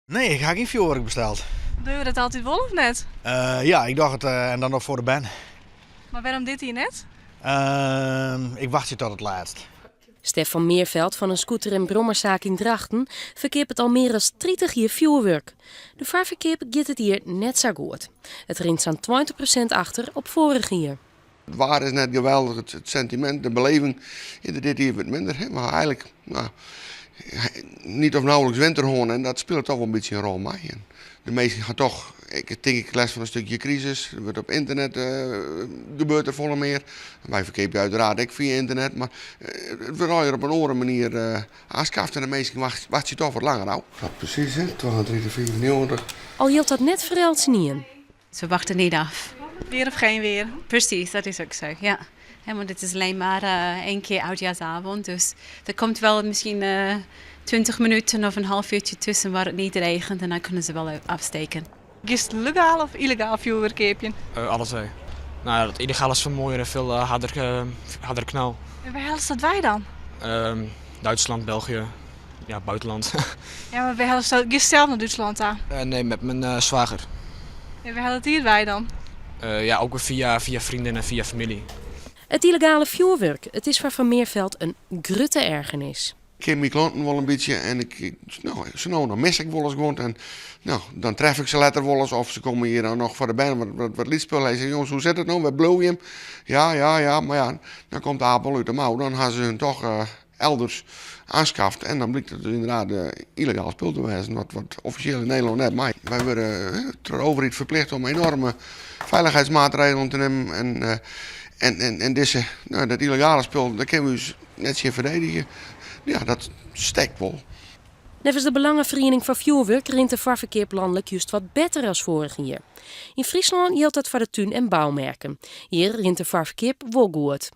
Nee, ik ha gjin fjoerwurk besteld. Dogge we dat altyd wol of net? Ja, ik doch it en dan noch foar de bern. Mar wêrom dit jier net? Ik wachtsje tot it lêst. Stef van Meerveld fan in scooter en brommersaak yn Drachten ferkeapet al mear as 30 jier fjoerwurk. De foarferkeap giet dit jier net sa goed. It rint sa'n 20% achter op foarich jier. It waar is net geweldich, it sentimint, de beleving is der dit jier wat minder. We ha eigenlik no, niet of nauwelijks winter hân en dat spilet toch wol in bytsje in rol mei. En de minsken ha toch, ik tink ek lêst fan in stikje krisis. Der wurdt op ynternet gebeurt der folle mear. Wy ferkeapje uiteraard ek fia ynternet, mar it wurdt allegear op in oare manier aanskaft en de minsken wachtsje toch wat langer ôf. Ja, presys, hè? 32,95. Al jildt dat net foar eltsenien. Ze wachten niet af. Weer of geen weer. Precies, dat is ook zo, ja. Want het is alleen maar één keer oudjaarsavond. Dus er komt wel misschien 20 minuten of een half uurtje tussen waar het niet regent. En dan kunnen ze wel afsteken. Giest legaal of yllegaal fjoerwurk keapjen? Alle twee. Nou ja, dat yllegaal is veel moaier en veel harder knal. En wêr hellest dat wei dan? Duitsland, België, ja, buitenland. Ja, mar wêr hellest dat? Giest sels nei Dútslân ta? Nee, met mijn zwager. En wêr hellet dy it wei dan? Ja, ook weer via vrienden en via familie. It yllegale fjoerwurk, it is foar Van Meerveld in grutte ergernis. Ik ken myn klanten wol in bytsje en ik, no, sa no en dan mis ik wolris guon en no, dan tref ik se letter wolris of se komme hjir dan noch foar de bern wat, wat, wat lytsspul. Hy sei, jonges, hoe sit it no? Wêr bliuwe jim? Ja, ja, ja, mar ja, dan komt de aap al út de mou. Dan ha se hun toch elders aanskaft en dan blykt it dus ynderdaad yllegaal spul te wêzen, wat, wat offisjeel yn Nederlân net mei. Wy wurde troch de overheid ferplichte om enorme feilichheidsmaatregelen te nimmen en, en, en, en dizze, no, dat yllegale spul, dêr kinne we ús net tsjin ferdedigje. Ja, dat stekt wol. Neffens de Belangeferiening foar Fjoerwurk rint de foarferkeap lanlik just wat better as foarich jier. Yn Fryslân jildt dat foar de tún en boumerken. Hjir rint de foarferkeap wol goed.